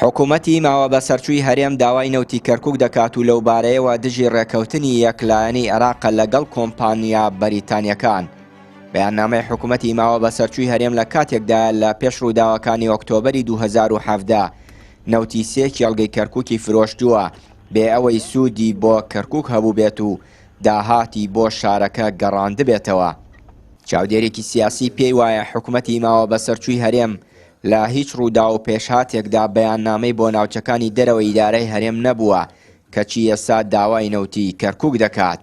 حکومەتی ماوە بەسەرچووی هەرێم داوای نەوتی کەرکوک دەکات و لەوبارەیەوە دژی ڕێکەوتنی یەکلایەنەی عێراقە لەگەڵ کۆمپانیا بەریتانیەکان. بەیاننامەی حکومەتی ماوە بەسەرچووی هەرێم لە کاتێکدایە لە پێش ڕووداوەکانی ئۆکتۆبەری 2017 نەوتی سێ کێڵگەی کەرکوکی فرۆشتووە بێ ئەوەی سوودی بۆ کەرکوک هەبووبێت و داهاتی بۆ شارەکە گەڕاندبێتەوە. چاودێرێکی سیاسی پێی وایە حکومەتی ماوە بەسەرچووی هەرێم لە هیچ ڕووداو و پێشهاتێکدا بەیاننامەی بۆ ناوچەکانی دەرەوەی ئیدارەی هەرێم نەبووە، کەچی ئێستا داوای نەوتی کەرکوک دەکات.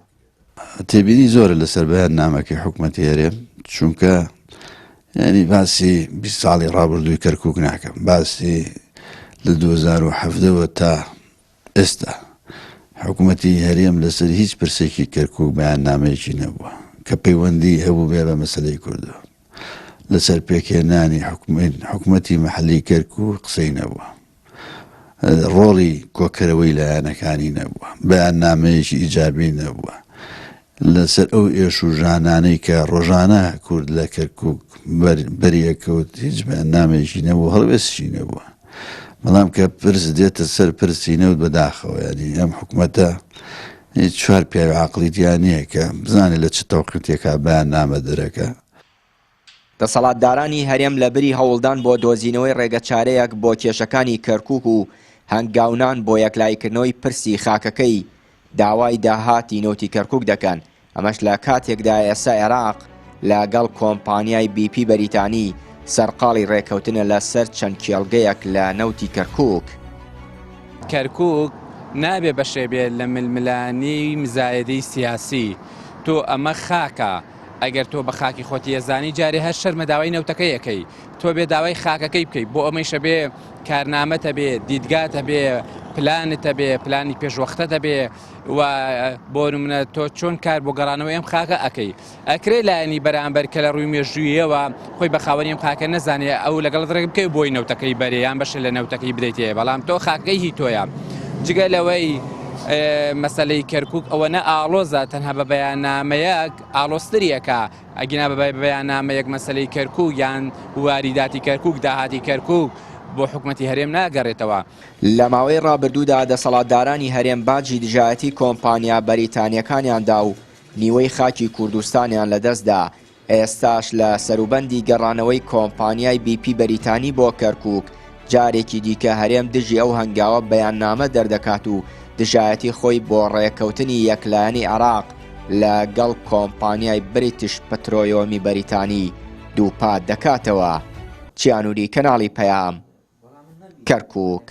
تێبینی زۆرە لەسەر بەیاننامەکەی حکومەتی هەرێم، چونکە یانی باسی 20 ساڵی ڕابردووی کەرکوک ناکەم، باسی لە 2017 وە تا ئێستا حکومەتی هەرێم لەسەر هیچ پرسێکی کەرکوک بەیاننامەیەکی نەبووە کە پەیوەندی هەبووبێ بە مەسەلەی کوردەوە. لەسەر پێکهێنانی حکومەتی مەحەلی کەرکوک قسەی نەبووە. ڕۆڵی کۆکەرەوەی لایەنەکانی نەبووە. بەیاننامەیەکی ئیجابی نەبووە. لەسەر ئەو ئێش و ژانانەی کە ڕۆژانە کورد لە کەرکوک بەریەکەوت هیچ بەیاننامەیەکی نەبوو، هەڵوێستیشی نەبووە. بەڵام کە پرس دێتە سەر پرسی نەوت بەداخەوە یانی ئەم حکومەتە هیچ چوار پیاوی عاقڵی تیا نییە کە بزانێت لە چ تەوقیتێکا بەیاننامە دەرەکا. دەسەڵاتدارانی هەرێم لە بری هەوڵدان بۆ دۆزینەوەی ڕێگەچارەیەک بۆ کێشەکانی کەرکوک و هەنگاونان بۆ یەکلاییکردنەوەی پرسی خاکەکەی داوای داهاتی نەوتی کەرکوک دەکەن، ئەمەش لە کاتێکدایە ئێستا عێراق لە گەڵ کۆمپانیای بی پی بەریتانی سەرقاڵی ڕێککەوتنە لە سەر چەند کێڵگەیەک لە نەوتی کەرکوک. کەرکوک نابێ بەشێ بێ لە ململانێی مزایەدەی سیاسی، تۆ ئەمە خاکە، ئەگەر تۆ بە خاکی خۆتی ئەزانی جارێ هەر شەرمە داوای نەوتەکەی ئەکەی، تۆ بێ داوای خاکەکەی بکەی، بۆ ئەمەیش ئەبێ کارنامەت هەبێ، دیدگات هەبێ، پلانت هەبێ، پلانی پێشوەختەت هەبێ و بۆ نمونە تۆ چۆن کار بۆ گەڕانەوەی ئەم خاکە ئەکەی. ئەکرێ لایەنی بەرامبەر کە لە ڕووی مێژوویەوە خۆی بە خاوەنی ئەم خاکە نەزانێ ئەو لەگەڵت ڕێک بکەوێ بۆی نەوتەکەی بەرێ یان بەشێ لە نەوتەکەی بدەیتێ، بەڵام تۆ خاکەکەی هی تۆیە. جگە لەوەی مەسەلەی کەرکوک ئەوەنە ئاڵۆزە تەنها بە بەیاننامەیەک ئاڵۆزتری ئەکا، ئەگینا بە بەیاننامەیەک مەسەلەی کەرکوک یان واریداتی کەرکوک داهاتی کەرکوک بۆ حکومەتی هەرێم ناگەڕێتەوە. لە ماوەی ڕابردوودا دەسەڵاتدارانی هەرێم باجی دژایەتی کۆمپانیا بەریتانیەکانیان دا و نیوەی خاکی کوردستانیان لەدەستدا، ئێستاش لە سەروبەندی گەڕانەوەی کۆمپانیای بی پی بەریتانی بۆ کەرکوک، جارێکی دیکە هەرێم دژی ئەو هەنگاوە بەیاننامە دەردەکات و دژایەتی خۆی بۆ ڕێکەوتنی یەکلایەنی عێراق لە گەڵ کۆمپانیای بریتش پترۆیۆمی بەریتانی دووپات دەکاتەوە. چیانوری کەناڵی پەیام، کەرکوک.